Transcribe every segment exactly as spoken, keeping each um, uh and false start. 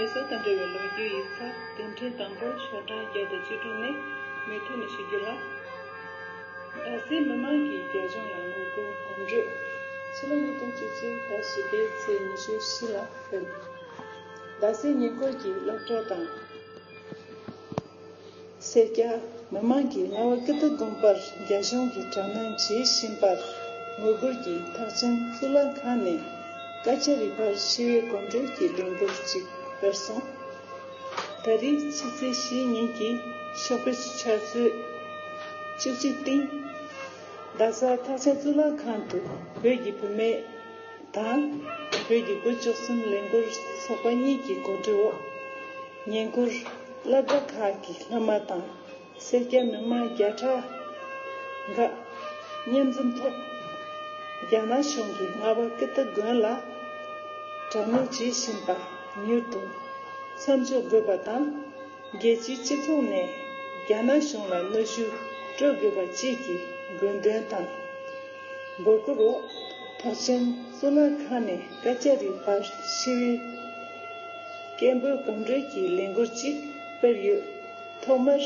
ས་དང་འབྲེལ་བའི་ལོ་རྒྱུས་ཡིག་ཚགས་དེབ་ཕྲེང་དང་པོ་ཤོག་གྲངས་བརྒྱ་དང་བཅུ་དྲུག་ནས་མུ་མཐུད་ནས་ཞུ་རྒྱུ་ལ། རྡ་སའི་མི་མང་གིས་རྒྱ་གཞུང་ལ་ངོ་རྒོལ་གོམ་བགྲོད། ཕྱི་ལོ་ཉིས་སྟོང་བཅུ་གཅིག་ཟླ་བཞི་པའི་ཚེས་ཉི་ཤུ་བཞི་ལ་ཕེབས། རྡ་སའི་ཉེ་འཁོར་གྱི་སློབ་གྲྭ་དང་། སེར་སྐྱ་མི་མང་གིས་རྔ་བ་ཀིརྟི་དགོན་པར་རྒྱ་གཞུང་གི་དྲག་གནོན་བྱེད་བཞིན་པར་ངོ་རྒོལ་གྱིས་ཐེག་ཆེན་གཙུག་ལག་ཁང་ནས་ཀ་ཅ་རི་བར་ཞི་བའི་གོམ་བགྲོད་ཀྱི་ལས་འགུལ་ཅིག་སྤེལ་སོང་། ད་རེས་ཕྱི་ཚེས་བཞི་ཉིན་གྱི་ཞོགས་པའི་ཆུ་ཚོད་བཅུ་གཅིག་སྟེང་རྡ་ས་ཐེག་ཆེན་གཙུག་ལག་ཁང་དུ་བོད་ཀྱི་བུད་མེད་དང་བོད་ཀྱི་དགུ་བཅུ་གསུམ་ལས་འགུལ་ཚོགས་པ་གཉིས་ཀྱི་གོ་སྒྲིག་འོག་ཉེ་འཁོར་སློབ་གྲྭ་ཁག་གི་སློབ་མ་དང་། སེར་སྐྱ་མི་མང་བརྒྱ་ཕྲག་འགའ་མཉམ་འཛོམས་ཐོག་རྒྱ་ནག་གཞུང་གིས་རྔ་བ་ཀིརྟི་དགོན་ལ་དྲག་གནོན་བྱེད་བཞིན་པ་མྱུར་དུ་མཚམས་འཇོག་དགོས་པ་དང་། རྒྱལ་སྤྱིའི་སྤྱི་ཚོགས་ནས་རྒྱ་ནག་གཞུང་ལ་གནོན་ཤུགས་སྤྲོད་དགོས་པ་བཅས་ཀྱི་དགོས་འདུན་དང་། འབོད་སྐུལ་འོག་ཐེག་ཆེན་གཙུག་ལག་ཁང་ནས་ཀ་ཅ་རི་བར་ཞི་བའི་སྐད་འབོད་གོམ་བགྲོད་ཀྱི་ལས་འགུལ་ཅིག་སྤེལ་ཡོད། ཐོག་མར་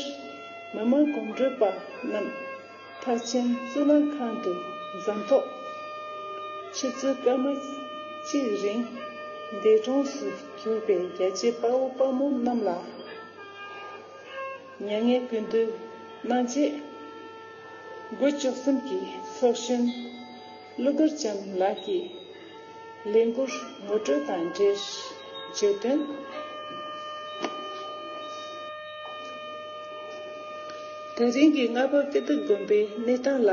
མི་མང་གོམ་བགྲོད་པ་རྣམས་ཐེག་ཆེན་གཙུག་ལག་ཁང་དུ་འཛོམས་ཐོག་ཆུ་ཚོད་སྐར་མ་གཅིག་རིང་འདས་གྲོངས་སུ་གྱུར་པའི་རྒྱལ་གཅེས་དཔའ་བོ་དཔའ་མོ་རྣམས་ལ་མྱ་ངན་གུས་འདུད་གནང་རྗེས། དགུ་བཅུ་གསུམ་གྱི་ཚོགས་གཞོན་ཀླུ་མགར་བྱམས་ལགས་ཀྱིས་ལས་འགུལ་ངོ་སྤྲོད་དང་འབྲེལ་བརྗོད་དོན། ད་རིང་གི་རྔ་བ་ཀིརྟི་དགོན་པའི་གནས་སྟངས་ལ་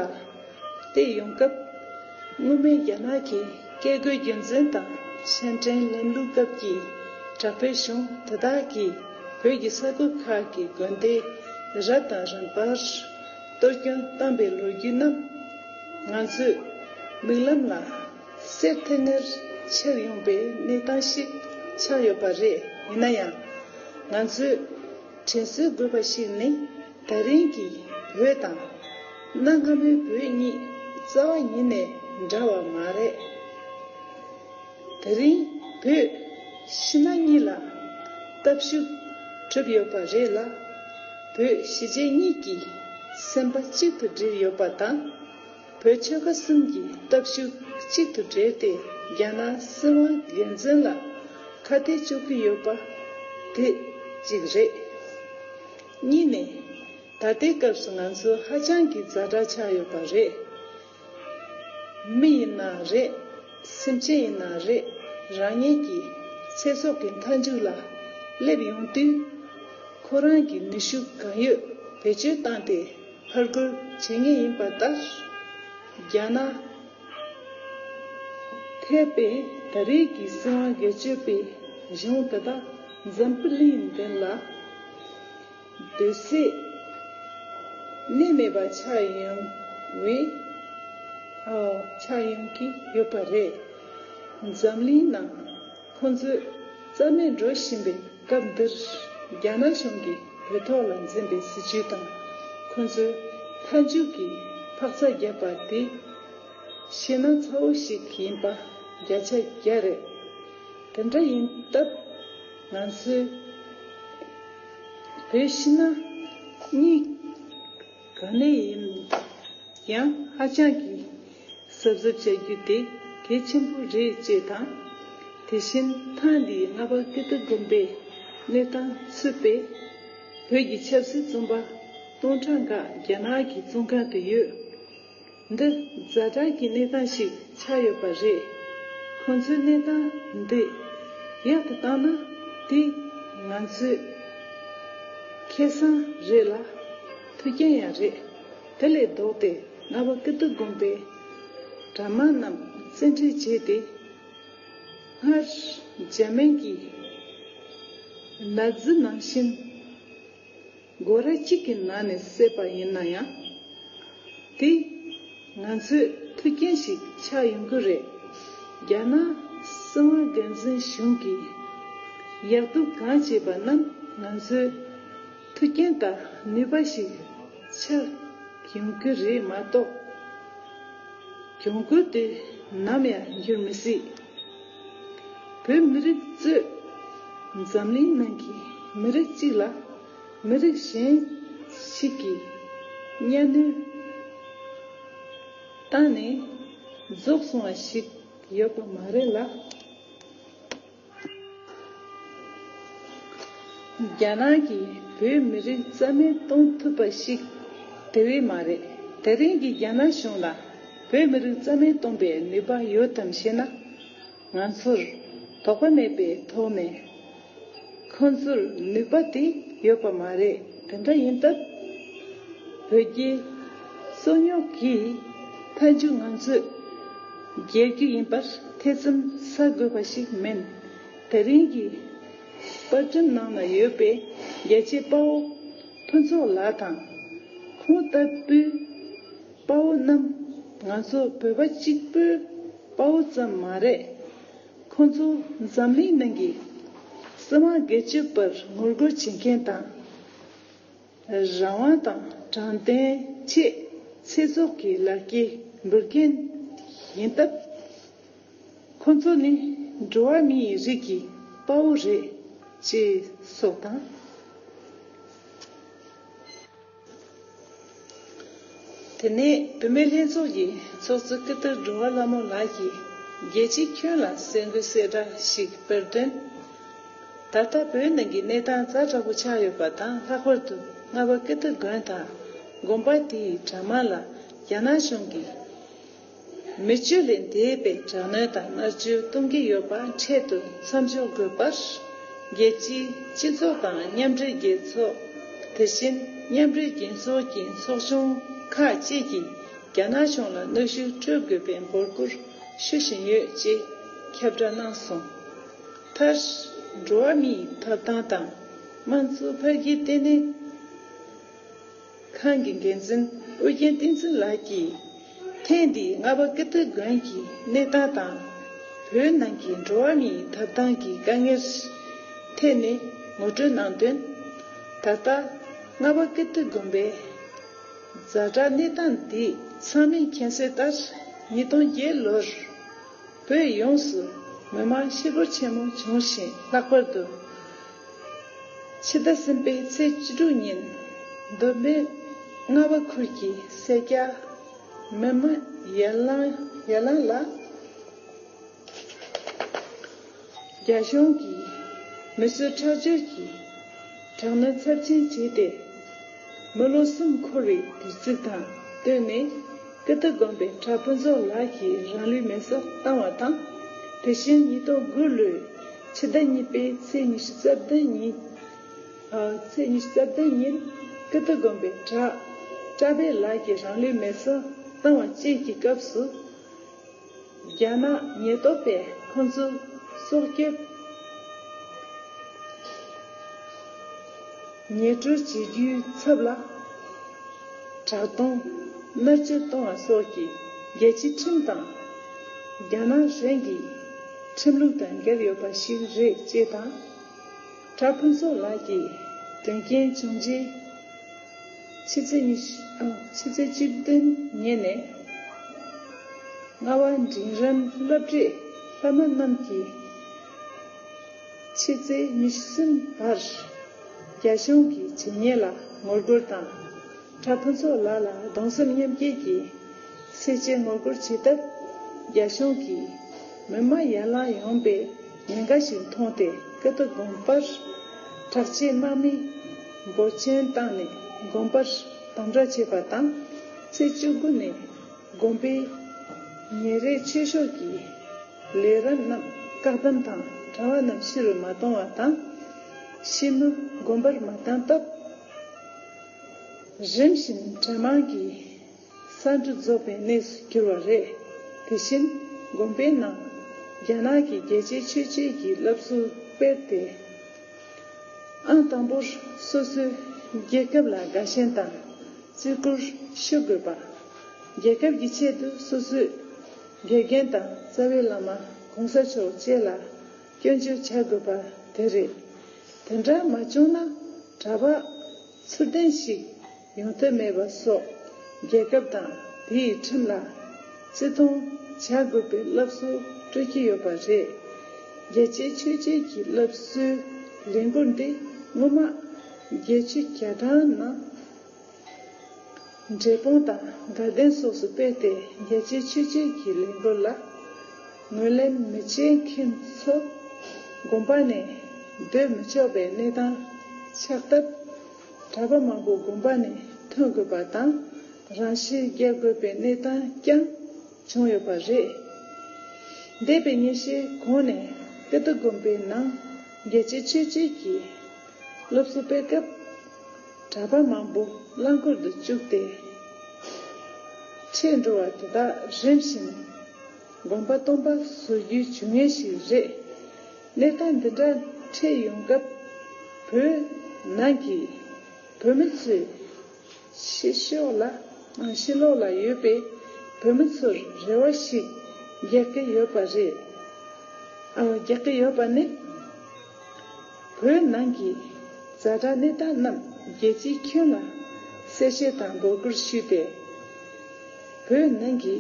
བལྟས་ཡོང་སྐབས། སྔོན་མའི་རྒྱ་ནག་གི་བཀས་བཀོད་རྒྱུད་འཛིན་དང་ཕྱིར་འཐེན་ལམ་ལུགས་སྐབས་ཀྱི་དྲག་པོའི་གཞུང་དེ་དག་གིས་བོད་ཀྱི་ས་ཁུལ་ཁག་གི་དགོན་སྡེ་རབ་དང་རིམ་པར་གཏོར་སྐྱོན་བཏང་པའི་ལོ་རྒྱུས་རྣམས་ང་ཚོས་མིག་ལམ་ལ་གསལ་ཐིང་ངེར་འཆར་ཡོང་པའི་གནས་སྟངས་ཤིག་ཆགས་ཡོད་པ་རེད། ཡིན་ན་ཡང་ང་ཚོས་དྲན་གསོ་དགོས་པ་ཞིག་ནི། ད་རིང་གི་བོད་དང་གནའ་སྔ་མོའི་བོད་གཉིས་རྩ་བ་ཉིད་ནས་འདྲ་བ་མ་རེད། ད་རིང་བོད་ཕྱི་ནང་གཉིས་ལ་སྟོབས་ཤུགས་གྲུབ་ཡོད་པ་རེད་ལ། བོད་གཞིས་བྱེས་གཉིས་ཀྱི་སེམས་པ་གཅིག་ཏུ་སྒྲིལ་ཡོད་པ་དང་། བོད་ཆོལ་ཁ་གསུམ་གྱི་སྟོབས་ཤུགས་གཅིག་ཏུ་སྦྲེལ་ཏེ་རྒྱ་ནག་སྲིད་དབང་སྒེར་འཛིན་ལ་ཁ་གཏད་གཅོག་གི་ཡོད་པ་དེ་གཅིག་རེད། གཉིས་ནས། ད་ལྟའི་སྐབས་སུ་ང་ཚོ་ཧ་ཅང་གི་ཛ་དྲག་ཆགས་ཡོད་པ་རེད། མི་ཡིན་ན་རེད། སེམས་ཅན་ཡིན་ན་རེད། རང་ཉིད་ཀྱི་ཚེ་སྲོག་གི་མཐའ་མཇུག་ལ་སླེབས་ཡོང་དུས། ཁོ་རང་གི་ནུས་ཤུགས་གང་ཡོད་བེད་སྤྱོད་བཏང་སྟེ་ཕར་རྒོལ་བྱེད་ངེས་ཡིན་པ་ལྟར། རྒྱ་ནག་ཐེ་པེ་ད་རེས་ཀྱི་སྲིད་དབང་སྒེར་གཅོད་པའི་གཞུང་དེ་དག་འཛམ་བུ་གླིང་མདུན་ལ་སྡོད་སའི་གནས་མེད་པ་ཆགས་ཡོང་བའི་ཨ་ཆགས་ཡོང་གི་ཡོད་པ་རེད། འཛམ་གླིང་ནང་ཁོང་ཚོས་རྩ་མེད་འགྲོ་བཞིན་པའི་སྐབས་འདིར་རྒྱ་ནག་གཞུང་གིས་བོད་ཐོག་ལ་འཛིན་པའི་སྲིད་བྱུས་དང་ཁོང་ཚོའི་མཐའ་མཇུག་གི་འཕག་འཚག་བརྒྱབ་པ་དེ། ཤེས་ན་ཚ་བོ་ཞིག་ཡིན་པ་བརྒྱ་ཆ་བརྒྱ་རེད། དེ་འདྲ་ཡིན་སྟབས་ང་ཚོས་བོད་ཕྱི་ནང་གཉིས་ག་ནས་ཡིན་ཡང་ཧ་ཅང་གི་གཟབ་གཟབ་བྱ་རྒྱུ་དེ་གལ་ཆེན་པོ་རེད་ཅེས་དང་། དེ་བཞིན་ཐེངས་འདིའི་རྔ་བ་ཀིརྟི་དགོན་པའི་གནས་སྟངས་ཚུད་པའི་བོད་ཀྱི་ཆབ་སྲིད་བཙོན་པ་སྟོང་ཕྲག་འགའ་རྒྱ་ནག་གི་བཙོན་ཁང་དུ་ཡོད། འདི་ཛ་དྲག་གི་གནས་སྟངས་ཤིག་ཆགས་ཡོད་པ་རེད། ཁོང་ཚོའི་གནས་སྟངས་འདི་ཡག་ཏུ་བཏང་ན་དེ་ང་ཚོའི་ཁེ་བཟང་རེད་ལ་མཐུན་རྐྱེན་ཡང་རེད། དེ་ལས་ལྡོག་སྟེ་རྔ་བ་ཀིརྟི་དགོན་པའི་གྲྭ་མང་རྣམས་བཙན་ཁྲིད་བྱས་ཏེ་སྔར་འཇར་མན་གྱི་ནཱ་ཛི་ནང་བཞིན། སྒོ་ར་གཅིག་གི་ནང་ནས་བསད་པ་ཡིན་ན་ཡང་། དེ་ང་ཚོའི་མཐུན་རྐྱེན་ཞིག་ཆགས་ཡོང་གི་རེད། རྒྱ་ནག་སྲིད་དབང་སྒེར་འཛིན་གཞུང་གིས་ཡག་སྡུག་གང་བྱས་པ་རྣམས་ང་ཚོའི་མཐུན་རྐྱེན་དང་ནུས་པ་ཞིག་ཆགས་ཡོང་གི་རེད་མ་གཏོགས། གྱོང་གུད་དེ་ནམ་ཡང་འགྱུར་མི་སྲིད། བོད་མི་རིགས་གཙོས། འཛམ་གླིང་ནང་གི་མི་རིགས་གཅིག་ལ་མི་རིགས་གཞན་ཞིག་གིས་གཉའ་གནོན་བཏང་ནས་རྫོགས་སོང་བ་ཞིག་ཡོད་པ་མ་རེད་ལ། རྒྱ་ནག་གིས་བོད་མི་རིགས་རྩ་མེད་གཏོང་ཐུབ་པ་ཞིག་དེ་བས་མ་རེད། དེ་རིང་གི་རྒྱ་ནག་གཞུང་ལ་བོད་མི་རིགས་རྩ་མེད་གཏོང་པའི་ནུས་པ་ཡོད་དམ་ཞེ་ན། ང་ཚོར་དོགས་པ་མེད་པའི་ཐོག་ནས། ཁོང་ཚོར་ནུས་པ་དེ་ཡོད་པ་མ་རེད། དེ་འདྲ་ཡིན་སྟབས། བོད་རྒྱའི་རྩོད་རྙོག་གི་མཐའ་མཇུག་ང་ཚོས་རྒྱལ་རྒྱུ་ཡིན་པར་ཐེ་ཚོམ་ཟ་དགོས་པ་ཞིག་མིན། དེ་རིང་གི་པར་སྐྲུན་ནང་ན་ཡོད་པའི་རྒྱལ་གཅེས་དཔའ་བོ་ཕུན་ཚོགས་ལགས་དང་། ཁོང་ལྟ་བུའི་དཔའ་བོ་རྣམས་ང་ཚོ་བོད་པ་གཅིག་པུའི་དཔའ་བོ་ཙམ་མ་རེད། ཁོང་ཚོ་འཛམ་གླིང་ནང་གི་སྲིད་དབང་སྒེར་གཅོད་པར་ངོ་རྒོལ་བྱེད་མཁན་དང་། རང་དབང་དང་དྲང་བདེན་ཆེད་ཚེ་སྲོག་གི་ལག་སྐྱེས་འབུལ་མཁན་ཡིན་སྟབས། ཁོང་ཚོ་ནི་འགྲོ་བ་མིའི་རིགས་ཀྱི་དཔའ་བོ་རེད་ཅེས་སོགས་དང་། དེ་ནས་བུད་མེད་ལྷན་ཚོགས་ཀྱི་ཚོགས་གཙོ་ཀི་ཏི་འགྲོ་བ་ལྷ་མོ་ལགས་ཀྱིས་རྒྱལ་སྤྱི་ཁྱོན་ལ་གསར་འགོད་གསལ་བསྒྲགས་ཤིག་སྤེལ་དོན། ད་ལྟ་བོད་ནང་གི་གནས་སྟངས་ཛ་དྲག་པོ་ཆགས་ཡོད་པ་དང་། ལྷག་པར་དུ་རྔ་བ་ཀི་ཏི་དགོན་དང་དགོན་པ་དེའི་གྲྭ་མང་ལ་རྒྱ་ནག་གཞུང་གིས་མི་སྤྱོད་ལས་འདས་པའི་དྲག་གནོན་དང་མནར་གཅོད་གཏོང་གི་ཡོད་པ་འཕྲལ་དུ་མཚམས་འཇོག་དགོས་པར། རྒྱལ་སྤྱིའི་སྤྱི་ཚོགས་དང་མཉམ་འབྲེལ་རྒྱལ་ཚོགས། དེ་བཞིན་མཉམ་འབྲེལ་རྒྱལ་ཚོགས་ཀྱི་ཚོགས་ཆུང་ཁག་བཅས་ཀྱིས་རྒྱ་ནག་གཞུང་ལ་གནོན་ཤུགས་སྤྲོད་དགོས་པའི་འབོད་སྐུལ་ཞུ་བཞིན་ཡོད་ཅེས་ཁྱབ་བསྒྲགས་གནང་སོང་། མཐར། འགྲོ་བ་མིའི་ཐོབ་ཐང་དང་དམངས་གཙོ་འཕེལ་རྒྱས་ལྟེ་གནས་ཁང་གི་འགན་འཛིན་ཨོ་རྒྱན་བསྟན་འཛིན་ལགས་ཀྱིས། ཐེངས་འདིའི་རྔ་བ་ཀི་ཏི་དགོན་གྱི་གནས་སྟངས་དང་། བོད་ནང་གི་འགྲོ་བ་མིའི་ཐོབ་ཐང་གི་དཀའ་ངལ་ཐད་ནས་ངོ་སྤྲོད་གནང་དོན། ད་ལྟ་རྔ་བ་ཀི་ཏི་དགོན་པའི་ཛ་དྲག་གནས་སྟངས་འདི་ཚང་མས་མཁྱེན་གསལ་ལྟར། ཉིས་སྟོང་བརྒྱད་ལོར་བོད་ཡོངས་སུ་མི་མང་ཤི་རྐྱེན་ཆེན་མོ་བྱུང་ཞིང་། ལྷག་པར་དུ་ཕྱི་ཟླ་གསུམ་པའི་ཚེས་བཅུ་དྲུག་ཉིན་མདོ་སྨད་རྔ་བ་ཁུལ་གྱི་སེར་སྐྱ་མི་མང་ཡར་ལངས་ཡར་ལངས་ལ། རྒྱ་གཞུང་གིས་མི་གསོད་ཁྲག་སྦྱོར་གྱི་དྲག་གནོན་ཚབས་ཆེན་བྱས་ཏེ། མི་ལོ་གསུམ་འཁོར་བའི་དུས་ཚིགས་དང་བསྟུན་ནས། ཀི་ཏི་དགོན་པའི་གྲྭ་ཕུན་ཚོགས་ལགས་ཀྱིས་རང་ལུས་མེར་སྲེག་བཏང་བ་དང་། དེ་བཞིན་ཉིས་སྟོང་དགུ་ལོའི་ཕྱི་ཟླ་གཉིས་པའི་ཚེས་ཉི་ཤུ་རྩ་བདུན་ཉིན། ཨ། ཚེས་ཉི་ཤུ་རྩ་བདུན་ཉིན་ཀི་ཏི་དགོན་པའི་གྲྭ་བཀྲ་བྷེ་ལགས་ཀྱིས་རང་ལུས་མེར་སྲེག་བཏང་བ་བཅས་ཀྱི་སྐབས་སུ། རྒྱ་ནག་ཉེན་རྟོག་པས་ཁོང་ཚོའི་སྲོག་སྐྱོབ་ཉེས་སྤྲོད་བྱེད་རྒྱུའི་ཚབ་ལ། དྲག་གཏོང་། མནར་གཅོད་གཏོང་བ་སོགས་ཀྱི་རྒྱལ་སྤྱིའི་ཁྲིམས་དང་། རྒྱ་ནག་གཞུང་གི་ཁྲིམས་ལུགས་དང་འགལ་ཡོད་པ་ཞིག་རེད་ཅེས་དང་། གྲྭ་ཕུན་ཚོགས་ལགས་ཀྱིས་དོན་རྐྱེན་བྱུང་རྗེས། ཕྱི་ཚེས་ཉི་ཤུ། ཨ། ཕྱི་ཚེས་བཅུ་བདུན་ཉིན་ནས་རྔ་བ་འབྲིང་རིམ་སློབ་གྲྭའི་སློབ་མ་རྣམས་ཀྱིས་ཕྱི་ཚེས་ཉི་ཤུ་གསུམ་བར་རྒྱ་གཞུང་གི་བྱས་ཉེས་ལ་ངོ་རྒོལ་དང་། གྲྭ་ཕུན་ཚོགས་ལགས་ལ་གདུང་སེམས་མཉམ་སྐྱེད་ཀྱི་ཚིགས་བཅད་ངོ་རྒོལ་བྱེད་སྟབས། རྒྱ་གཞུང་གིས་མི་མང་ཡར་ལངས་ཡོང་པའི་ཉེན་ཁ་ཞིག་མཐོང་སྟེ། ཀི་ཏི་དགོན་པར་དྲག་ཆས་དམག་མི་འབོར་ཆེན་བཏང་ནས་དགོན་པར་དམ་དྲག་བྱས་པ་དང་། ཚེས་བཅུ་དགུ་ནས་དགོན་པའི་ཉིན་རེའི་ཆོས་ཕྱོགས་ཀྱི་ལས་རིམ་རྣམས་བཀག་སྡོམ་དང་། གྲྭ་བ་རྣམས་ཕྱི་རུ་མ་གཏོང་བ་དང་། ཕྱི་མི་དགོན་པར་མ་བཏང་སྟབས། རིམ་བཞིན་གྲྭ་མང་གི་ས་འདུལ་རྫོགས་པའི་གནས་སུ་གྱུར་བ་རེད། དེ་བཞིན་དགོན་པའི་ནང་རྒྱ་ནག་གི་རྒྱལ་གཅེས་ཆོས་གཅེས་ཀྱི་སློབ་གསོ་སྤེལ་ཏེ། ཨང་དང་པོར་སོ་སོའི་རྒྱལ་ཁབ་ལ་དགའ་ཞེན་དང་བརྩི་བཀུར་ཞུ་དགོས་པ། རྒྱལ་ཁབ་ཀྱི་ཆེད་དུ་སོ་སོའི་དགེ་རྒན་དང་རྩ་བའི་བླ་མ་གོང་ས་མཆོག་བཅས་ལ་སྐྱོན་བརྗོད་བྱ་དགོས་པ་དེ་རེད། དེ་འདྲ་མ་བྱུང་ན་གྲྭ་པ་ཚུལ་ལྡན་ཞིག་ཡོང་ཐབས་མེད་པ་སོགས། རྒྱལ་ཁབ་དང་དེའི་ཁྲིམས་ལ་བརྩི་མཐོང་བྱ་དགོས་པའི་སློབ་གསོ་སྤྲོད་ཀྱི་ཡོད་པ་རེད། རྒྱལ་གཅེས་ཆོས་གཅེས་ཀྱི་སློབ་གསོའི་ ལས་འགུལ་འདི་སྔོན་མ་རྒྱལ་སྤྱིའི་རྒྱ་གྲམ་ནང་འབྲས་སྤུངས་དང་དགའ་ལྡན་སོགས་སུ་སྤེལ་ཏེ། རྒྱལ་སྤྱིའི་ཆོས་བརྒྱུད་ཀྱི་ལས་འགུལ་ལ་ངོས་ལེན་མི་བྱེད་མཁན་ཚོ་དགོན་པ་ནས་སྡོད་མི་ཆོག་པའི་གནས་སྟངས་ཆགས་སྟབས། གྲྭ་པ་མང་པོ་དགོན་པ་ནས་ཐོན་དགོས་པ་དང་། རང་ཤི་རྒྱག་དགོས་པའི་གནས་སྟངས་ཀྱང་བྱུང་ཡོད་པ་རེད། འདས་པའི་ཉི་ཤུའི་གོང་ནས་ཀིརྟི་དགོན་པའི་ནང་རྒྱལ་སྤྱིའི་ཆོས་བརྒྱུད་ཀྱི་སློབ་གསོ་སྤེལ་སྐབས། གྲྭ་པ་མང་པོ་རླངས་འཁོར་དུ་བཅུག་སྟེ་ཁྲིད་འགྲོ་བ་དེ་དག་རིམ་བཞིན་དགོན་པ་སྟོང་པ་བཟོ་རྒྱུའི་བྱུས་ངན་ཞིག་རེད། གནས་སྟངས་འདི་འདྲ་འཕྲད་ཡོང་སྐབས། བོད་ནང་གི་བོད་མི་ཚོས་ཕྱི་ཕྱོགས་ལ། ཕྱི་ལོགས་ལ་ཡོད་པའི་བོད་མི་ཚོར་རེ་བ་ཞིག་རྒྱག་གི་ཡོད་པ་རེད། ཨ། རྒྱག་གི་ཡོད་པ་ནི། བོད་ནང་གི་ཛ་དྲག་གནས་སྟངས་རྣམས་རྒྱལ་སྤྱིའི་ཁྱོན་ལ་གསལ་བཤད་དང་འབོད་སྐུལ་ཞུས་ཏེ། བོད་ནང་གི་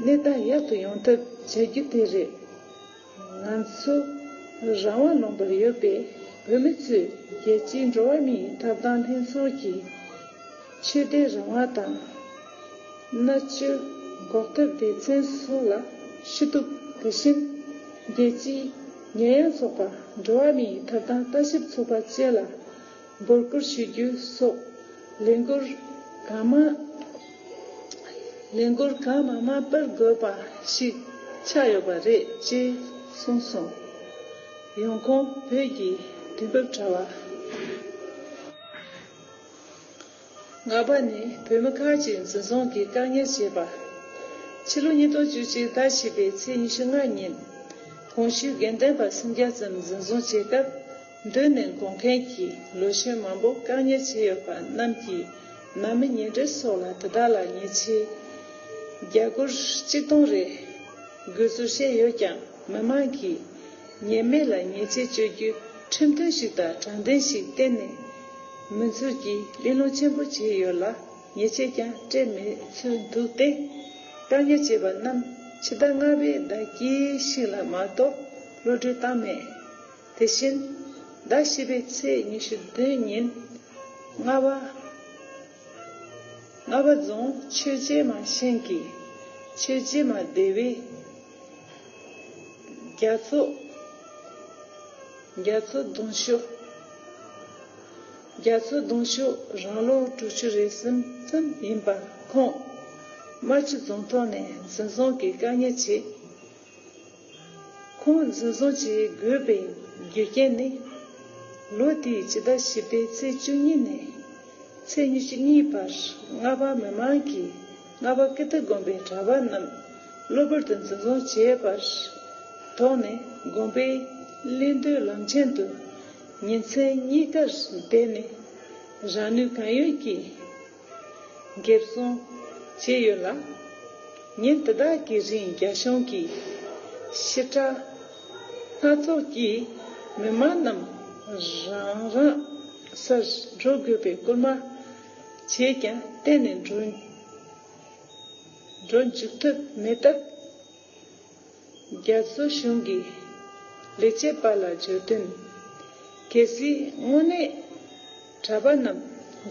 གནས་སྟངས་ཡག་ཏུ་ཡོང་ཐབས་བྱ་རྒྱུ་དེ་རེད། ང་ཚོ་རང་དབང་ལུང་པར་ཡོད་པའི་བོད་མི་ཚོས་རྒྱལ་སྤྱིའི་འགྲོ་བ་མིའི་ཐོབ་ཐང་ལྷན་ཚོགས་ཀྱི་ཆོས་དད་རང་དབང་དང་། མནར་གཅོད་འགོག་ཐབས་སྡེ་ཚན་སོགས་ལ་ཞུ་གཏུག། དེ་བཞིན་རྒྱལ་སྤྱིའི་ཉེས་ཡངས་ཚོགས་པ་འགྲོ་བ་མིའི་ཐོབ་ཐང་ལྟ་ཞིབ་ཚོགས་པ་བཅས་ལ་འབོད་སྐུལ་ཞུ་རྒྱུ་སོགས་ལས་འགུལ་གང་མང་ལས་འགུལ་གང་མང་མང་སྤེལ་དགོས་པ་ཞིག་ཆགས་ཡོད་པ་རེད་ཅེས་གསུངས་སོང་། ཡོང་ཁུངས། བོད་ཀྱི་དུས་བབ་དྲ་བ། ལྔ་པ་ནི། བོད་མི་ཁག་ཅིག་འཛིན་བཟུང་གིས་བཀག་ཉར་བྱས་པ། ཕྱི་ལོ་ཉིས་སྟོང་བཅུ་གཅིག་ཟླ་བཞི་པའི་ཚེས་ཉི་ཤུ་ལྔ་ཉིན། གོང་ཞུས་དགོན་སྡེ་པ་སུམ་བརྒྱ་ཙམ་འཛིན་བཟུང་བྱས་སྐབས། མདུན་ནས་དགོངས་མཁན་གྱི་ལོ་གཞོན་མང་པོ་བཀག་ཉར་བྱས་ཡོད་པ་རྣམས་ཀྱི་ནང་མི་ཉེ་འབྲེལ་སོགས་ལ་དེ་དག་ལ་ཉེས་ཆད་རྒྱ་སྒོར་གཅིག་སྟོང་རེ་དགོས་ཚུལ་བཤད་ཡོད་ཀྱང་། མི་མང་གིས་ཉེས་མེད་ལ་ཉེས་ཆད་གཅོད་རྒྱུའི་ཁྲིམས་མཐུན་ཞིག་དང་དྲང་བདེན་ཞིག་གཏན་ནས་མིན་ཚུལ་གྱི་གླེང་སློང་ཆེན་པོ་བྱས་ཡོད་ལ། ཉེས་ཆད་ཀྱང་སྤྲད་མེད་ཚུལ་འདུག་སྟེ། བཀག་ཉར་བྱས་པ་རྣམས་ཕྱི་ཟླ་ལྔ་པའི་ཟླ་དཀྱིལ་ཞིག་ལ་མ་གཏོགས་གློད་གྲོལ་བཏང་མེད། དེ་བཞིན་ཟླ་བཞི་པའི་ཚེས་ཉི་ཤུ་བདུན་ཉིན། རྔ་བ་རྔ་བ་རྫོང་ཆོས་རྗེ་མ་ཞིང་གི་ཆོས་རྗེ་མ་སྡེ་བའི་རྒྱ་མཚོ། རྒྱ་མཚོ་གདུང་ཤུགས། རྒྱ་མཚོ་གདུང་ཤུགས་རང་ལོ་དྲུག་ཅུ་རེ་གསུམ་ཙམ་ཡིན་པ་ཁོང་རྨ་ཆུ་རྫོང་ཐོག་ནས་འཛིན་བཟུང་གིས་བཀག་ཉར་བྱས། ཁོང་འཛིན་བཟུང་བྱེད་དགོས་པའི་རྒྱུ་རྐྱེན་ནི། ལོ་དེའི་ཕྱི་ཟླ་བཞི་པའི་ཚེས་བཅུ་གཉིས་ནས་ཚེས་ཉི་ཤུ་གཉིས་བར་རྔ་བ་མི་མང་གིས་རྔ་བ་ཀིརྟི་དགོན་པའི་གྲྭ་པ་རྣམས་གློ་བུར་དུ་འཛིན་བཟུང་བྱས་པར་དོགས་ནས། དགོན་པའི་གླིང་སྟོད་ལམ་ཆེན་དུ་ཉིན་མཚན་གཉིས་ཀར་བསྡད་ནས་རང་ནུས་གང་ཡོད་ཀྱིས་འགེབས་སྲུང་བྱས་ཡོད་ལ། ཉིན་དེ་དག་གི་རིང་རྒྱ་གཞུང་གིས་ཕྱི་དྲག་སྣ་ཚོགས་ཀྱིས་མི་མང་རྣམས་རང་རང་སར་འགྲོ་དགོས་པའི་སྐུལ་མ་བྱས་ཀྱང་གཏན་ནས་འགྲོ་འགྲོ་འཇུག་ཐུབ་མེད་སྟབས། རྒྱ་མཚོ་གཞུང་གི་ལས་བྱེད་པ་ལ་བརྗོད་དོན། གལ་སྲིད་དངོས་གནས་གྲྭ་པ་རྣམས་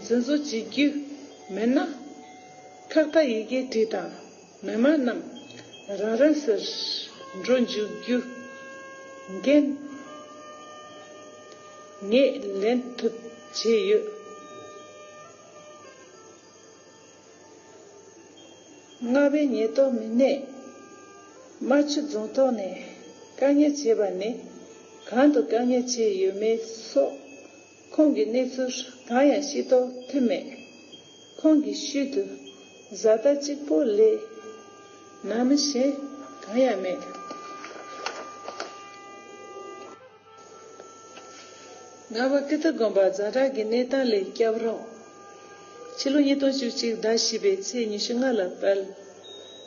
འཛིན་བཟུང་བྱེད་རྒྱུ་མིན་ན། ཁག་ཁག་ཡི་གེ་བྲིས་དང་མི་མང་རྣམས་རང་རང་སར་འགྲོ་འཇུག་རྒྱུ་འགན་ངས་ལེན་ཐུབ་བྱས་ཡོད། རྔ་བའི་ཉེན་རྟོག་མི་སྣས་རྨ་ཆུ་རྫོང་ཐོག་ནས་བཀག་ཉར་བྱས་པ་ནི་གང་དུ་བཀག་ཉར་བྱས་ཡོད་མེད་སོགས་ཁོང་གི་གནས་ཚུལ་གང་ཡང་ཤེས་རྟོགས་ཐུབ་མེད། ཁོང་གི་ཤུལ་དུ་བཟའ་ཟླ་གཅིག་པོ་ལས་ནང་མི་གཞན་གང་ཡང་མེད། རྔ་བ་ཀིརྟི་དགོན་པ་ཛ་དྲག་གི་གནས་སྟངས་ལས་བསྐྱབས་རོགས། ཕྱི་ལོ་ཉིས་སྟོང་བཅུ་གཅིག་ཟླ་བཞི་པའི་ཚེས་ཉི་ཤུ་ལྔ་ལ་དཔལ་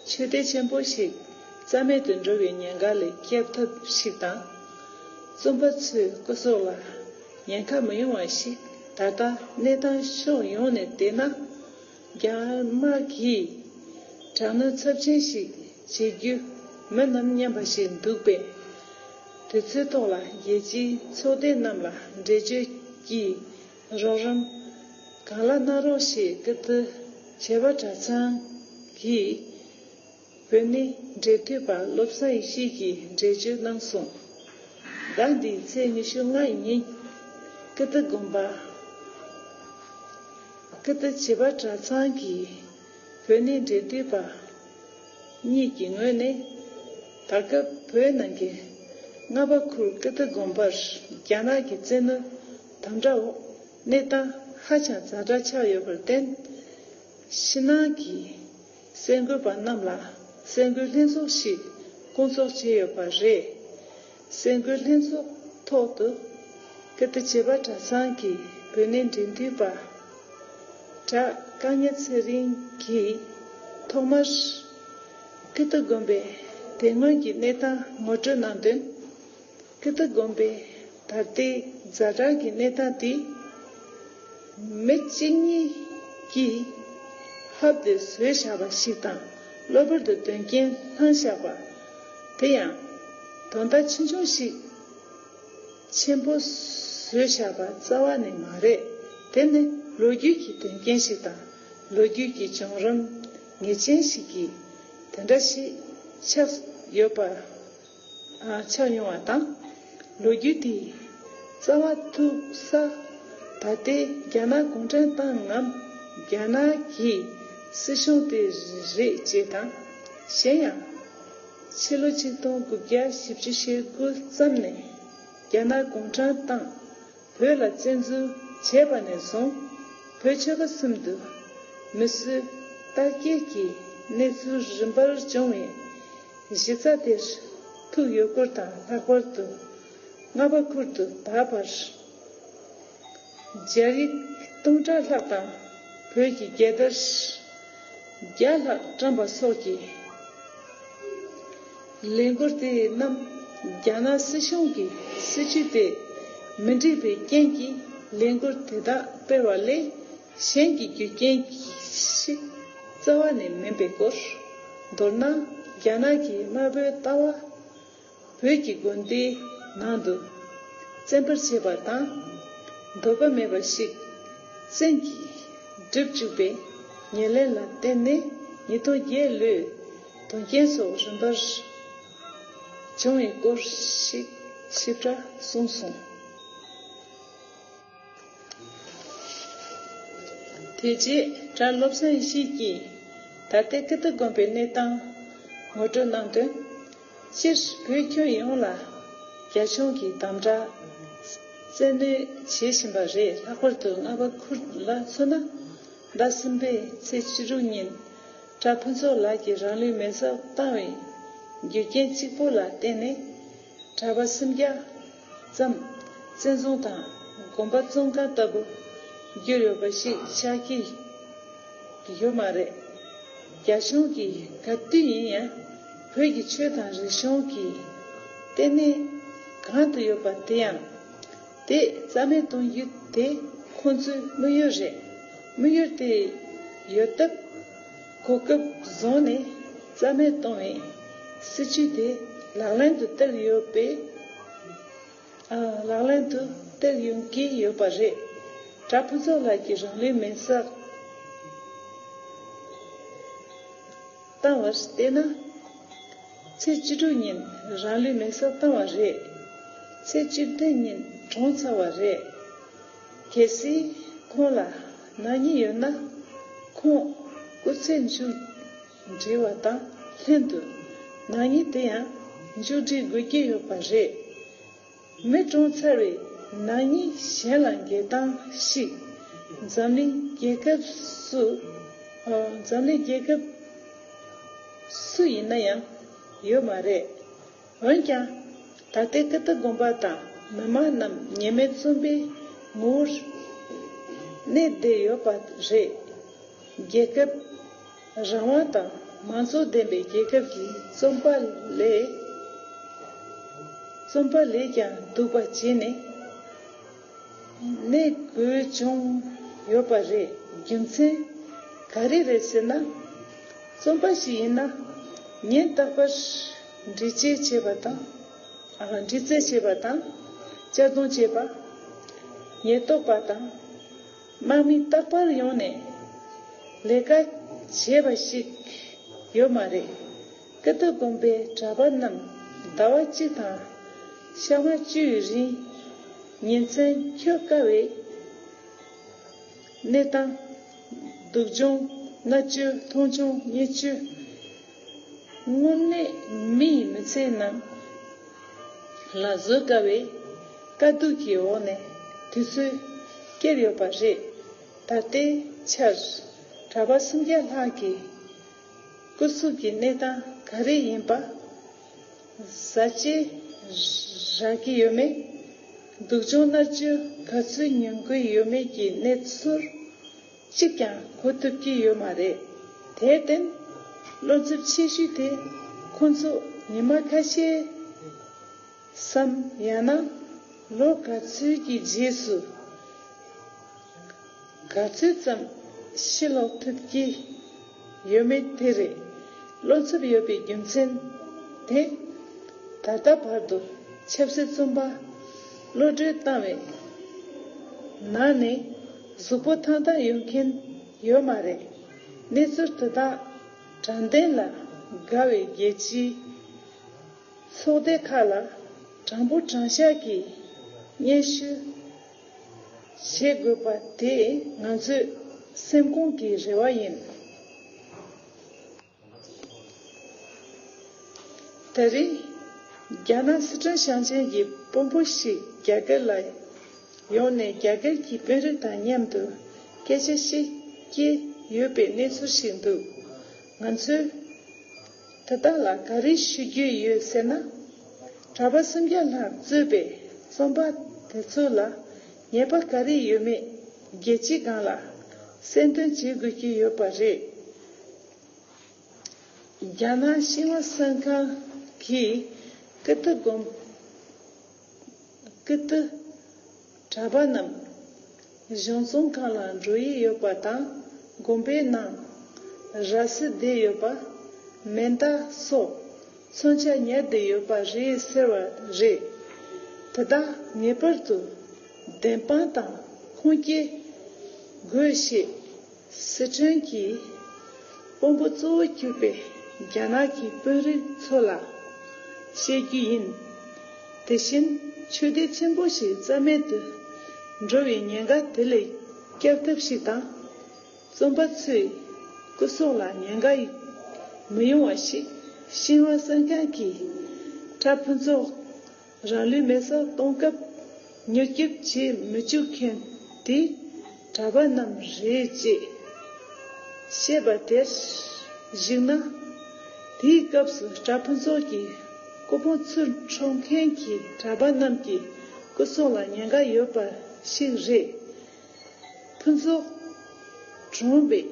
ཆོས་སྡེ་ཆེན་པོ་ཞིག་རྩ་མེད་དུ་འགྲོ་བའི་ཉེན་ཁ་ལས་བསྐྱབ་ཐབས་ཤིག་དང་། བཙོན་པ་ཚོའི་སྐུ་སྲོག་ལ་ཉེན་ཁ་མི་ཡོང་བ་ཞིག་ད་ལྟ་གནས་སྟངས་ཕྱོགས་ཡོངས་ནས་བལྟས་ན། རྒྱ་དམར་གྱིས་དྲག་གནོན་ཚབས་ཆེན་ཞིག་བྱེད་རྒྱུ་མིན་ནམ་སྙམ་པ་ཞིག་འདུག་པས། དེ་ཚོའི་ཐོག་ལ་རྒྱལ་སྤྱིའི་ཚོགས་སྡེ་རྣམས་ལ་འགྲེལ་བརྗོད་ཀྱི་རོགས་རམ་གང་ལ་གནང་རོགས་ཞེས་ཀིརྟི་བྱེས་པ་གྲྭ་ཚང་གིས་བོད་གནས་འབྲེལ་མཐུད་པ་བློ་བཟང་ཡེ་ཤེས་ཀྱིས་འགྲེལ་བརྗོད་གནང་སོང་། ཟླ་འདིའི་ཚེས་ཉི་ཤུ་ལྔ་ཉིན་ཀིརྟི་དགོན་པ། ཀིརྟི་བྱེས་པ་གྲྭ་ཚང་གིས་བོད་གནས་འབྲེལ་མཐུད་པ་གཉིས་ཀྱི་ངོས་ནས། ད་སྐབས་བོད་ནང་གི་རྔ་པ་ཁུལ་ཀིརྟི་དགོན་པར་རྒྱ་ནག་གི་བཙན་གནོན་དམ་དྲག་འོག་གནས་སྟངས་ཧ་ཅང་ཛ་དྲག་ཆགས་ཡོད་པར་བརྟེན། ཕྱི་ནང་གི་གསར་འགོད་པ་རྣམས་ལ་གསར་འགོད་ལྷན་ཚོགས་ཤིག་བསྐོང་ཚོགས་བྱས་ཡོད་པ་རེད། གསར་འགོད་ལྷན་ཚོགས་ཐོག་ཏུ་ཀིརྟི་བྱེས་པ་གྲྭ་ཚང་གི་བོད་གནས་འབྲེལ་མཐུད་པ་གྲྭ་བཀའ་གཉན་ཚེ་རིང་གིས་ཐོག་མར་ཀིརྟི་དགོན་པའི་དེ་སྔོན་གྱི་གནས་སྟངས་ངོ་སྤྲོད་གནང་དོན། ཀིརྟི་དགོན་པའི་ད་ལྟའི་ཛ་དྲག་གི་གནས་སྟངས་དེ། མི་གཅིག་གཉིས་ཀྱིས་ཧབ་སྟེ་བཟོས་བཞག་པ་ཞིག་དང་གློ་བུར་དུ་དོན་རྐྱེན་བསླངས་བཞག་པ། དེ་ཡང་དོན་དག་ཆེ་ཆུང་ཞིག་ཆེན་པོ་བཟོས་བཞག་པ་རྩ་བ་ནས་མ་རེད། དེ་ནི་ལོ་རྒྱུས་ཀྱི་དོན་རྐྱེན་ཞིག་དང་ལོ་རྒྱུས་ཀྱི་བྱུང་རིམ་ངེས་ཅན་ཞིག་གིས་དེ་འདྲ་ཞིག་ཆགས་ཡོད་པ། ཆགས་མྱོང་བ་དང་། ལོ་རྒྱུས་དེའི་རྩ་བ་ཐུག་ས་ད་ལྟའི་རྒྱ་ནག་གུང་ཁྲན་ཏང་ངམ་རྒྱ་ནག་གི་སྲིད་གཞུང་དེ་རེད་ཅེས་དང་། གཞན་ཡང་། ཕྱི་ལོ་ཆིག་སྟོང་དགུ་བརྒྱ་བཞི་བཅུ་ཞེ་དགུ་ཙམ་ནས་རྒྱ་ནག་གུང་ཁྲན་ཏང་བོད་ལ་བཙན་འཛུལ་བྱས་པ་ནས་བཟུང་བོད་ཆོལ་ཁ་གསུམ་དུ་མི་གསོད་རྟ་བརྐྱེད་ཀྱི་གནས་ཚུལ་རིམ་པར་བྱུང་བའི་གཞི་རྩ་དེར་ཐུག་ཡོད་སྐོར་དང་། ལྷག་པར་དུ་རྔ་པ་ཁུལ་དུ་ད་བར་སྦྱར་ཡིག་སྟོང་ཕྲག་ལྷག་དང་བོད་ཀྱི་རྒྱལ་དར་བརྒྱ་ལྷག་བཀྲམ་པ་སོགས་ཀྱི་ལས་འགུལ་དེ་རྣམས་རྒྱ་ནག་སྲིད་གཞུང་གི་སྲིད་བྱུས་དེ་མི་འགྲིག་པའི་རྐྱེན་གྱིས་ལས་འགུལ་དེ་དག་སྤེལ་བ་ལས་གཞན་གྱི་རྒྱུ་རྐྱེན་ཞིག་རྩ་བ་ནས་མིན་པའི་སྐོར། མདོར་ན་རྒྱ་ནག་གིས་དམར་པོའི་ལྟ་བ་བོད་ཀྱི་དགོན་སྡེའི་ནང་དུ་བཙན་པར་བྱས་པ་དང་། འདོད་པ་མེད་པ་ཞིག་བཙན་གྱིས་སྒྲུབ་བཅུག་པའི་ཉེར་ལེན་ལ་བརྟེན་ནས་ཉིས་སྟོང་བརྒྱད་ལོའི་དོན་རྐྱེན་སོགས་རིམ་པར་བྱུང་བའི་སྐོར་ཞིག་ཞིབ་ཕྲ་གསུངས་སོང་། དེ་རྗེས་གྲྭ་བློ་བཟང་ཡེ་ཤེས་ཀྱིས་ད་ལྟའི་ཀིརྟི་དགོན་པའི་གནས་སྟངས་ངོ་སྤྲོད་གནང་དོན། སྤྱིར་བོད་ཁྱོན་ཡོངས་ལ་རྒྱ་གཞུང་གིས་དམ་དྲག་བཙན་གནོན་བྱེད་བཞིན་པ་རེད། ལྷག་པར་དུ་རྔ་པ་ཁུལ་ལ་མཚོན་ན། ཟླ་གསུམ་པའི་ཚེས་བཅུ་དྲུག་ཉིན་གྲྭ་ཕུན་ཚོགས་ལགས་ཀྱིས་རང་ལུས་མེར་སྲེག་བཏང་བའི་རྒྱུ་རྐྱེན་གཅིག་པོ་ལ་བརྟེན་ནས། གྲྭ་པ་སུམ་བརྒྱ་ཙམ་བཙན་བཟུང་དང་དགོན་པ་བཙོན་ཁང་ལྟ་བུར་གྱུར་ཡོད་པ་ཞིག་ཆགས་ཀྱི་ཡོད་མ་རེད། རྒྱ་གཞུང་གིས་ག་དུས་ཡིན་ཡང་བོད་ཀྱི་ཆོས་དང་རིག་གཞུང་གི་ལྟེ་གནས་གང་དུ་ཡོད་པ་དེ་ཡང་དེ་རྩ་མེད་གཏོང་རྒྱུ་དེ་ཁོང་ཚོའི་དམིགས་ཡུལ་རེད། དམིགས་ཡུལ་དེ་ཡོད་སྟབས། གོ་སྐབས་བཟུང་ནས་རྩ་མེད་གཏོང་བའི་སྲིད་བྱུས་དེ་ལག་ལེན་དུ་བསྟར་ཡོད་པས། ཨ། ལག་ལེན་དུ་བསྟར་ཡོང་གི་ཡོད་པ་རེད། གྲྭ་ཕུན་ཚོགས་ལགས་ཀྱིས་རང་ལུས་མེར་སྲེག་བཏང་བར་བལྟས་ན། ཚེས་བཅུ་དྲུག་ཉིན་རང་ལུས་མེར་སྲེག་བཏང་བ་རེད། ཚེས་བཅུ་བདུན་ཉིན་གྲོངས་ཚར་བ་རེད། གལ་སྲིད་ཁོང་ལ་ནག་ཉེས་ཡོད་ན། ཁོང་སྐུ་ཚེ་མཇུག་སྒྲིལ་བ་དང་ལྷན་དུ་ནག་ཉེས་དེ་ཡང་མཇུག་སྒྲིལ་དགོས་ཀྱི་ཡོད་པ་རེད། མི་གྲོངས་ཚར་བའི་ནག་ཉེས་གཞན་ལ་འགེལ་སྟངས་ཤིག་འཛམ་གླིང་རྒྱལ་ཁབ་སུ། ཨ། འཛམ་གླིང་རྒྱལ་ཁབ་སུ་ཡིན་ན་ཡང་ཡོད་མ་རེད། འོན་ཀྱང་། ད་ལྟའི་ཀིརྟི་དགོན་པ་དང་མི་མང་རྣམས་ཉེས་མེད་བཙོན་པའི་ངོ་བོར་གནས་བསྡད་ཡོད་པ་རེད། རྒྱལ་ཁབ་རང་དབང་དང་མང་གཙོ་ལྡན་པའི་རྒྱལ་ཁབ་ཀྱི་བཙོན་པ་ལས། བཙོན་པ་ལས་ཀྱང་སྡུག་པ་བྱས་ནས་གནས་དགོས་བྱུང་ཡོད་པ་རེད། རྒྱུ་མཚན་ག་རེ་རེད་ཟེར་ན། བཙོན་པ་ཞིག་ཡིན་ན་ཉིན་རྟག་པར་འདྲི་གཅོད་བྱེད་པ་དང་། འདྲི་རྩད་བྱེད་པ་དང་། གཅར་རྡུང་བྱེད་པ། ཉེན་རྟོག་པ་དང་། དམག་མི་རྟག་པར་ཡོང་ནས་ལས་ཀ་བྱེད་པ་ཞིག་ཡོད་མ་རེད། ཀི་ཏི་དགོན་པའི་གྲྭ་པ་རྣམས་ཟླ་བ་གཅིག་དང་ཤ་མ་བཅུའི་རིང་ཉིན་མཚན་འཁྱོལ་དཀའ་བའི་གནས་སྟངས། སྡུག་སྦྱོང་མནར་གཅོད་མཐོང་ཆུང་བརྙས་བཅོས། དངོས་གནས་མི་ཡི་མི་ཚེ་ནང་ལ་བཟོད་དཀའ་བའི་དཀའ་སྡུག་གི་འོག་ནས་དུས་ཚོད་བསྐྱལ་ཡོད་པ་རེད། ད་ལྟའི་ཆར་གྲྭ་པ་སུམ་བརྒྱ་ལྷག་གི་སྐུ་གཟུགས་ཀྱི་གནས་སྟངས་ག་རེ་ཡིན་པ། ཟ་བཅད་རག་གི་ཡོད་མེད། སྡུག་སྦྱོང་མནར་གཅོད་ག་ཚོད་མྱོང་གི་ཡོད་མེད་ཀྱི་གནས་ཚུལ་གཅིག་ཀྱང་གོ་ཐུབ་ཀྱི་ཡོད་མ་རེད། དེར་བརྟེན། བློ་འཚབ་ཆེ་ཤོས་དེ་ཁོང་ཚོ་ཉི་མ་ཁ་ཤས་སམ་ཡང་ན་ལོ་ག་ཚོད་ཀྱི་རྗེས་སུ་ག་ཚོད་ཙམ་ཕྱིར་ལོག་ཐུབ་ཀྱི་ཡོད་མེད་དེ་རེད། བློ་འཚབ་ཡོད་པའི་རྒྱུ་མཚན་དེ། ད་ལྟ་བར་དུ་ཆབ་སྲིད་བཙོན་པ་གློད་གྲོལ་བཏང་བའི་ནང་ནས་གཟུགས་པོ་ཐང་ཐང་ཡོང་མཁན་ཡོད་མ་རེད། གནས་ཚུལ་དེ་དག་དྲང་བདེན་ལ་དགའ་བའི་རྒྱལ་སྤྱིའི་ཚོགས་སྡེ་ཁག་ལ་དྲང་པོ་དྲང་བཞག་གི་སྙན་ཞུ་བྱེད་དགོས་པ་དེ་ང་ཚོའི་སེམས་ཁོང་གི་རེ་བ་ཡིན། ད་རེས་རྒྱ་ནག་སི་ཁྲོན་ཞིང་ཆེན་གྱི་དཔོན་པོ་ཞིག་རྒྱ་གར་ལ་ཡོང་ནས་རྒྱ་གར་གྱི་དཔོན་རིགས་དང་མཉམ་དུ་སྐད་ཆ་བཤད་ཀྱི་ཡོད་པའི་གནས་ཚུལ་ཞིག་འདུག་ང་ཚོས་དེ་དག་ལ་ག་རེ་ཞུ་རྒྱུ་ཡོད་ཟེར་ན། གྲྭ་པ་སུམ་བརྒྱ་ལྷག་གཙོས་པའི་བཙོན་པ་དེ་ཚོ་ལ་ཉེས་པ་ག་རེ་ཡོད་མེད་རྒྱལ་སྤྱིའི་སྒང་ལ་གསལ་སྟོན་བྱེད་དགོས་ཀྱི་ཡོད་པ་རེད། རྒྱ་ནག་ཤིན་ཧྭ་གསར་ཁང་གིས་ཀི་ཏི་དགོན། ཀི་ཏི་གྲྭ་པ་རྣམས་གཞུང་ཚོང་ཁང་ལ་འགྲོ་ཡི་ཡོད་པ་དང་། དགོན་པའི་ནང་ར་བཟི་བསྡད་ཡོད་པ། མེ་མདའ་སོགས་མཚོན་ཆ་ཉར་བསྡད་ཡོད་པ་རེད་ཟེར་བ་རེད། དེ་དག་ངེས་པར་དུ་བདེན་དཔང་དང་ཁུངས་སྐྱེལ་དགོས་ཞེས། སི་ཁྲོན་གྱི་དཔོན་པོ་གཙོ་བོ་གྱུར་པའི་རྒྱ་ནག་གི་དཔོན་རིགས་ཚོ་ལ་བཤད་རྒྱུ་ཡིན། དེ་བཞིན་ཆོས་སྡེ་ཆེན་པོ་ཞིག་རྩ་མེད་དུ་འགྲོ་བའི་ཉེན་ཁ་དེ་ལས་བསྐྱབ་ཐབས་ཤིག་དང་། བཙོན་པ་ཚོའི་སྐུ་སྲོག་ལ་ཉེན་ཁ་མི་ཡོང་བ་ཞིག་ཤིན་ཧྭ་གསར་ཁང་གིས་གྲྭ་ཕུན་ཚོགས་རང་ལུས་མེ་སྲེག་གཏོང་སྐབས་མྱུར་སྐྱོབ་བྱེད་མི་བཅུག་མཁན་དེ་གྲྭ་པ་རྣམས་རེད་ཅེས་བཤད་པ་དེར་གཞིགས་ན། དེའི་སྐབས་སུ་གྲྭ་ཕུན་ཚོགས་ཀྱི་སྐུ་ཕུང་ཚུར་འཕྲོག་མཁན་གྱི་གྲྭ་པ་རྣམས་ཀྱི་སྐུ་སྲོག་ལ་ཉེན་ཁ་ཡོད་པ་ཞིག་རེད། ཕུན་ཚོགས་གྲོང་པའི་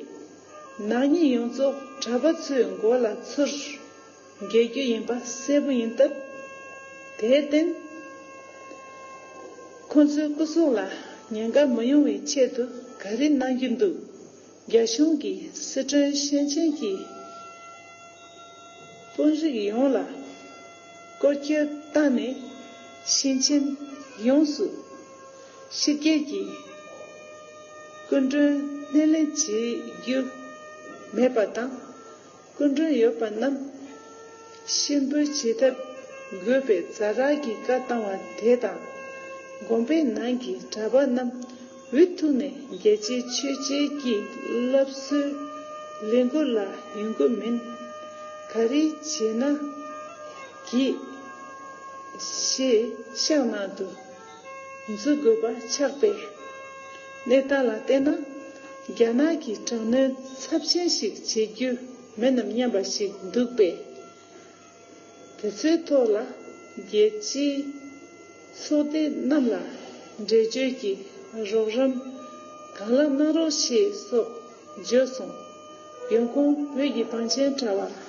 ནག་ཉེས་ཡོངས་རྫོགས་གྲྭ་པ་ཚོའི་མགོ་ལ་ཚུར་འགེལ་རྒྱུ་ཡིན་པ་གསལ་པོ་ཡིན་སྟབས། དེར་བརྟེན། ཁོ་ཚོའི་སྐུ་སྲོག་ལ་ཉེན་ཁ་མི་ཡོང་བའི་ཆེད་དུ་ག་རེ་གནང་རྒྱུ་འདུག་རྒྱ་གཞུང་གིས་སི་ཁྲོན་ཞིང་ཆེན་གྱི་དཔོན་རིགས་ཡོངས་ལ་སྐོར་སྐྱོད་བཏང་ནས། ཞིང་ཆེན་ཡོངས་སུ་ཕྱི་རྒྱལ་གྱི་སྐུ་མགྲོན་སྣེ་ལེན་བྱེད་རྒྱུ་མེད་པ་དང་། སྐུ་མགྲོན་ཡོད་པ་རྣམས་ཕྱིར་འབུད་བྱེད་ཐབས་དགོས་པའི་ཛ་དྲག་གི་བཀའ་བཏང་བ་དེ་དང་། དགོན་པའི་ནང་གི་གྲྭ་པ་རྣམས་འུ་ཐུག་ནས་རྒྱལ་སྤྱིའི་ཆོས་བྱེད་ཀྱི་སློབ་གསོའི་ལས་འགུལ་ལ་ཡོང་གི་མིན། ག་རེ་བྱས་ན་གྱིས་ཞེས་ཤག་ནང་དུ་འཛུལ་དགོས་པ་ཆགས་པས། གནས་སྟངས་ལ་བལྟས་ན། རྒྱ་ནག་གིས་དྲག་གནོན་ཚབས་ཆེན་ཞིག་བྱེད་རྒྱུ་མིན་ནམ་སྙམ་པ་ཞིག་འདུག་པས། དེ་ཚོའི་ཐོག་ལ་རྒྱལ་སྤྱིའི་ཚོགས་སྡེ་རྣམས་ལ་འགྲེལ་བརྗོད་ཀྱི་རོགས་རམ་གང་ལགས་གནང་རོགས་ཞེས་སོགས་བརྗོད་སོང་། ཡོང་ཁུངས་བོད་ཀྱི་བང་ཆེན་དྲ་བ།